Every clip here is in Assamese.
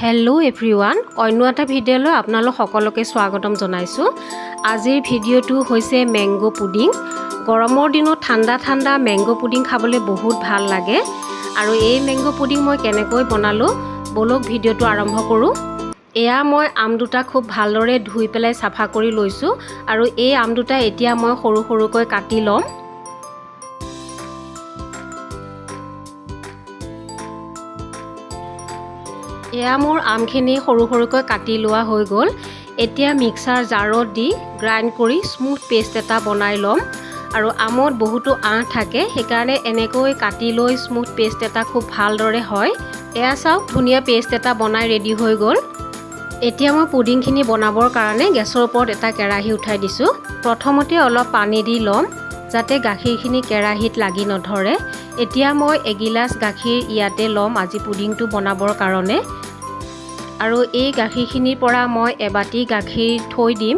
হেল্ল' এভৰিৱান, অন্য এটা ভিডিঅ'লৈ আপোনালোক সকলোকে স্বাগতম জনাইছোঁ। আজিৰ ভিডিঅ'টো হৈছে মেংগ' পুডিং। গৰমৰ দিনত ঠাণ্ডা ঠাণ্ডা মেংগ' পুডিং খাবলৈ বহুত ভাল লাগে। আৰু এই মেংগ' পুডিং মই কেনেকৈ বনালোঁ, ব'লক ভিডিঅ'টো আৰম্ভ কৰোঁ। এয়া মই আম দুটা খুব ভালদৰে ধুই পেলাই চাফা কৰি লৈছোঁ আৰু এই আম দুটা এতিয়া মই সৰু সৰুকৈ কাটি ল'ম। এয়া মোৰ আমখিনি সৰু সৰুকৈ কাটি লোৱা হৈ গ'ল। এতিয়া মিক্সাৰ জাৰত দি গ্ৰাইণ্ড কৰি স্মুথ পেষ্ট এটা বনাই ল'ম। আৰু আমত বহুতো আঁহ থাকে, সেইকাৰণে এনেকৈ কাটি লৈ স্মুথ পেষ্ট এটা খুব ভালদৰে হয়। এয়া চাওক, ধুনীয়া পেষ্ট এটা বনাই ৰেডি হৈ গ'ল। এতিয়া মই পুডিংখিনি বনাবৰ কাৰণে গেছৰ ওপৰত এটা কেৰাহী উঠাই দিছোঁ। প্ৰথমতে অলপ পানী দি ল'ম, যাতে গাখীৰখিনি কেৰাহীত লাগি নধৰে। এতিয়া মই এগিলাচ গাখীৰ ইয়াতে ল'ম আজি পুডিংটো বনাবৰ কাৰণে। আৰু এই গাখীৰখিনিৰ পৰা মই এবাতি গাখীৰ থৈ দিম,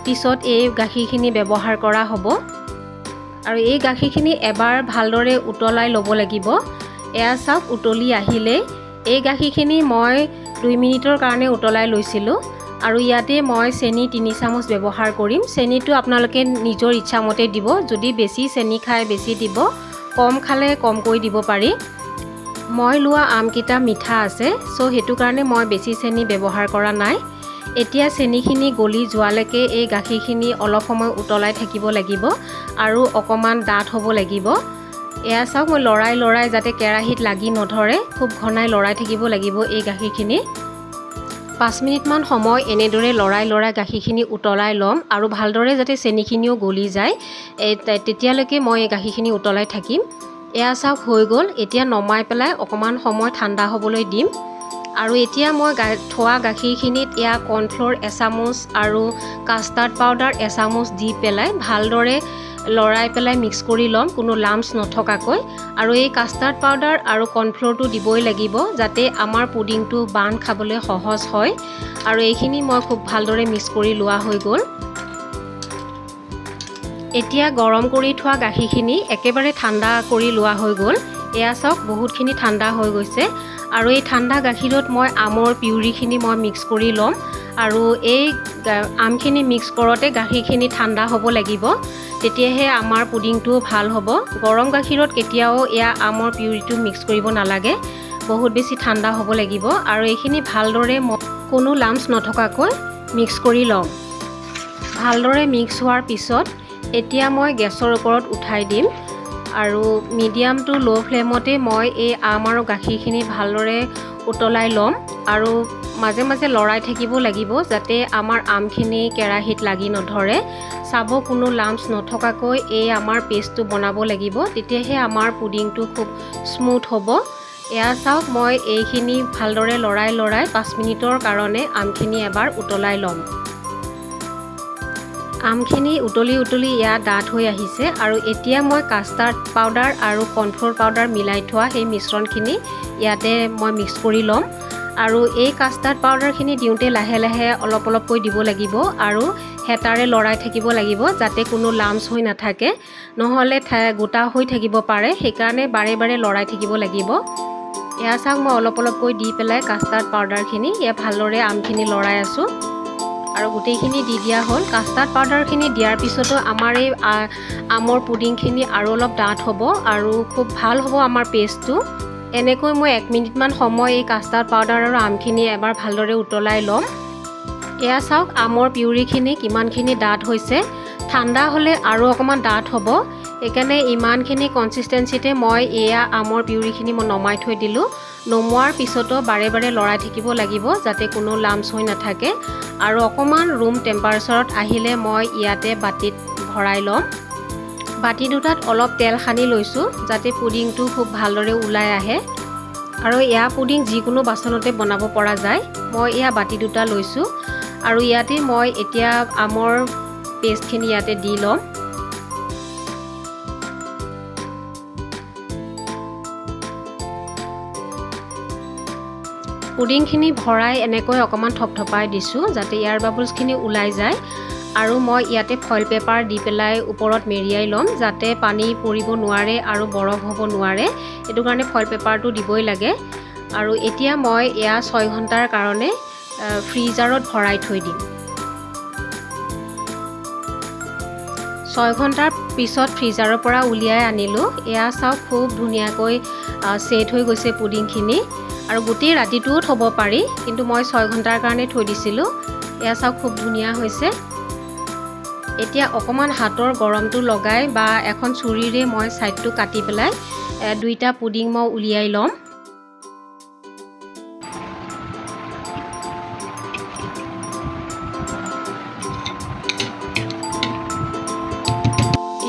পিছত এই গাখীৰখিনি ব্যৱহাৰ কৰা হ'ব। আৰু এই গাখীৰখিনি এবাৰ ভালদৰে উতলাই ল'ব লাগিব। এয়া চাওক, উতলি আহিলেই এই গাখীৰখিনি মই 2 মিনিটৰ কাৰণে উতলাই লৈছিলোঁ। আৰু ইয়াতে মই চেনি 3 চামুচ ব্যৱহাৰ কৰিম। চেনিটো আপোনালোকে নিজৰ ইচ্ছামতে দিব, যদি বেছি চেনি খায় বেছি দিব, কম খালে কমকৈ দিব পাৰি। মই লোৱা আমকেইটা মিঠা আছে, চ' সেইটো কাৰণে মই বেছি চেনি ব্যৱহাৰ কৰা নাই। এতিয়া চেনিখিনি গলি যোৱালৈকে এই গাখীৰখিনি অলপ সময় উতলাই থাকিব লাগিব আৰু অকণমান ডাঠ হ'ব লাগিব। এয়া চাওক, মই লৰাই লৰাই যাতে কেৰাহীত লাগি নধৰে খুব ঘনাই লৰাই থাকিব লাগিব এই গাখীৰখিনি। 5 মিনিটমান সময় এনেদৰে লৰাই লৰাই গাখীৰখিনি উতলাই ল'ম আৰু ভালদৰে যাতে চেনিখিনিও গলি যায়, তেতিয়ালৈকে মই এই গাখীৰখিনি উতলাই থাকিম। এয়া চাওক, হৈ গ'ল। এতিয়া নমাই পেলাই অকণমান সময় ঠাণ্ডা হ'বলৈ দিম। আৰু এতিয়া মই থোৱা গাখীৰখিনিত এয়া কৰ্ণফ্ল'ৰ এচামুচ আৰু কাষ্টাৰ্ড পাউডাৰ এচামুচ দি পেলাই ভালদৰে লৰাই পেলাই মিক্স কৰি ল'ম, কোনো লাম্পছ নথকাকৈ। আৰু এই কাষ্টাৰ্ড পাউডাৰ আৰু কৰ্ণফ্ল'ৰটো দিবই লাগিব, যাতে আমাৰ পুডিংটো বান্ধ খাবলৈ সহজ হয়। আৰু এইখিনি মই খুব ভালদৰে মিক্স কৰি লোৱা হৈ গ'ল। এতিয়া গৰম কৰি থোৱা গাখীৰখিনি একেবাৰে ঠাণ্ডা কৰি লোৱা হৈ গ'ল। এয়া চাওক, বহুতখিনি ঠাণ্ডা হৈ গৈছে। আৰু এই ঠাণ্ডা গাখীৰত মই আমৰ পিউৰিখিনি মই মিক্স কৰি ল'ম। আৰু এই আমখিনি মিক্স কৰোঁতে গাখীৰখিনি ঠাণ্ডা হ'ব লাগিব, তেতিয়াহে আমাৰ পুডিংটোও ভাল হ'ব। গৰম গাখীৰত কেতিয়াও এয়া আমৰ পিউৰিটো মিক্স কৰিব নালাগে, বহুত বেছি ঠাণ্ডা হ'ব লাগিব। আৰু এইখিনি ভালদৰে কোনো লাম্পছ নথকাকৈ মিক্স কৰি ল'ম। ভালদৰে মিক্স হোৱাৰ পিছত এতিয়া মই গেছৰ ওপৰত উঠাই দিম। আৰু মিডিয়াম টু ল' ফ্লেমতে মই এই আম আৰু গাখীৰখিনি ভালদৰে উতলাই ল'ম। আৰু মাজে মাজে লৰাই থাকিব লাগিব, যাতে আমাৰ আমখিনি কেৰাহীত লাগি নধৰে। চাব, কোনো লাম্পছ নথকাকৈ এই আমাৰ পেষ্টটো বনাব লাগিব, তেতিয়াহে আমাৰ পুডিংটো খুব স্মুথ হ'ব। এয়া চাওক, মই এইখিনি ভালদৰে লৰাই লৰাই 5 মিনিটৰ কাৰণে আমখিনি এবাৰ উতলাই ল'ম। আমখিনি উতলি উতলি এয়া ডাঠ হৈ আহিছে। আৰু এতিয়া মই কাষ্টাৰ্ড পাউডাৰ আৰু কৰ্ণফ্ল'ৰ পাউডাৰ মিলাই থোৱা সেই মিশ্ৰণখিনি ইয়াতে মই মিক্স কৰি ল'ম। আৰু এই কাষ্টাৰ্ড পাউডাৰখিনি দিওঁতে লাহে লাহে অলপ অলপকৈ দিব লাগিব আৰু হেতাৰে লৰাই থাকিব লাগিব, যাতে কোনো লাম্পছ হৈ নাথাকে, নহ'লে গোটা হৈ থাকিব পাৰে। সেইকাৰণে বাৰে বাৰে লৰাই থাকিব লাগিব। এয়া চাওক, মই অলপ অলপকৈ দি পেলাই কাষ্টাৰ্ড পাউডাৰখিনি এয়া ভালদৰে আমখিনি লৰাই আছোঁ। আৰু গোটেইখিনি দি দিয়া হ'ল। কাষ্টাৰ্ড পাউডাৰখিনি দিয়াৰ পিছতো আমাৰ এই আমৰ পুডিংখিনি আৰু অলপ ডাঠ হ'ব আৰু খুব ভাল হ'ব আমাৰ পেষ্টটো। এনেকৈ মই 1 মিনিটমান সময় এই কাষ্টাৰ্ড পাউডাৰ আৰু আমখিনি এবাৰ ভালদৰে উতলাই ল'ম। এয়া চাওক, আমৰ পিউৰিখিনি কিমানখিনি ডাঠ হৈছে। ঠাণ্ডা হ'লে আৰু অকণমান ডাঠ হ'ব, সেইকাৰণে ইমানখিনি কনচিষ্টেঞ্চিতে মই এয়া আমৰ পিউৰিখিনি মই নমাই থৈ দিলোঁ। নমোৱাৰ পিছতো বাৰে বাৰে লৰাই থাকিব লাগিব, যাতে কোনো লাম্পছ হৈ নাথাকে। আৰু অকণমান ৰুম টেম্পাৰেচাৰত আহিলে মই ইয়াতে বাতিত ভৰাই ল'ম। বাতি দুটাত অলপ তেল সানি লৈছোঁ, যাতে পুডিংটো খুব ভালদৰে ওলাই আহে। আৰু এয়া পুডিং যিকোনো বাচনতে বনাব পৰা যায়। মই এয়া বাতি দুটা লৈছোঁ আৰু ইয়াতে মই এতিয়া আমৰ পেষ্টখিনি ইয়াতে দি ল'ম। পুডিংখিনি ভৰাই এনেকৈ অকণমান থপথপাই দিছোঁ, যাতে এয়াৰ বাবলছখিনি ওলাই যায়। আৰু মই ইয়াতে ফইল পেপাৰ দি পেলাই ওপৰত মেৰিয়াই ল'ম, যাতে পানী পৰিব নোৱাৰে আৰু বৰফ হ'ব নোৱাৰে। সেইটো কাৰণে ফইল পেপাৰটো দিবই লাগে। আৰু এতিয়া মই এয়া 6 ঘণ্টাৰ কাৰণে ফ্ৰিজাৰত ভৰাই থৈ দিম। 6 ঘণ্টাৰ পিছত ফ্ৰিজাৰৰ পৰা উলিয়াই আনিলোঁ। এয়া চাওক, খুব ধুনীয়াকৈ ছেট হৈ গৈছে পুডিংখিনি। আৰু গোটেই ৰাতিটোও থ'ব পাৰি, কিন্তু মই 6 ঘণ্টাৰ কাৰণে থৈ দিছিলোঁ। এয়া চাওক, খুব ধুনীয়া হৈছে। এতিয়া অকণমান হাতৰ গৰমটো লগাই বা এখন চুৰিৰে মই ছাইডটো কাটি পেলাই দুইটা পুডিং মই উলিয়াই ল'ম।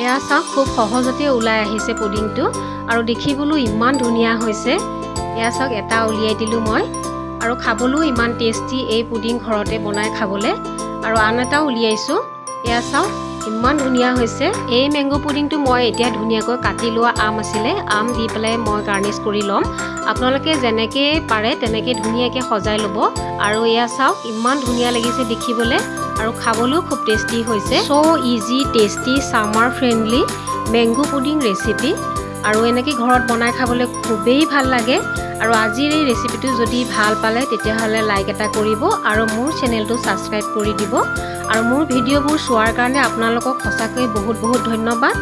এয়া চাওক, খুব সহজতে ওলাই আহিছে পুডিংটো আৰু দেখিবলৈও ইমান ধুনীয়া হৈছে। এয়া চাওক, এটা উলিয়াই দিলোঁ মই। আৰু খাবলৈও ইমান টেষ্টি এই পুডিং ঘৰতে বনাই খাবলৈ। আৰু আন এটাও উলিয়াইছোঁ। এয়া চাওক, ইমান ধুনীয়া হৈছে। এই মেংগ' পুডিংটো মই এতিয়া ধুনীয়াকৈ কাটি লোৱা আম আছিলে, আম দি পেলাই মই গাৰ্নিছ কৰি ল'ম। আপোনালোকে যেনেকৈ পাৰে তেনেকৈ ধুনীয়াকৈ সজাই ল'ব। আৰু এয়া চাওক, ইমান ধুনীয়া লাগিছে দেখিবলৈ আৰু খাবলৈও খুব টেষ্টি হৈছে। So easy, tasty, summer friendly mango pudding recipe। আৰু এনেকৈ ঘৰত বনাই খাবলৈ খুবেই ভাল লাগে। আৰু আজিৰ এই ৰেচিপিটো যদি ভাল পালে, তেতিয়াহ'লে লাইক এটা কৰিব আৰু মোৰ চেনেলটো ছাবস্ক্ৰাইব কৰি দিব। আৰু মোৰ ভিডিঅ'বোৰ চোৱাৰ কাৰণে আপোনালোকক সঁচাকৈ বহুত বহুত ধন্যবাদ।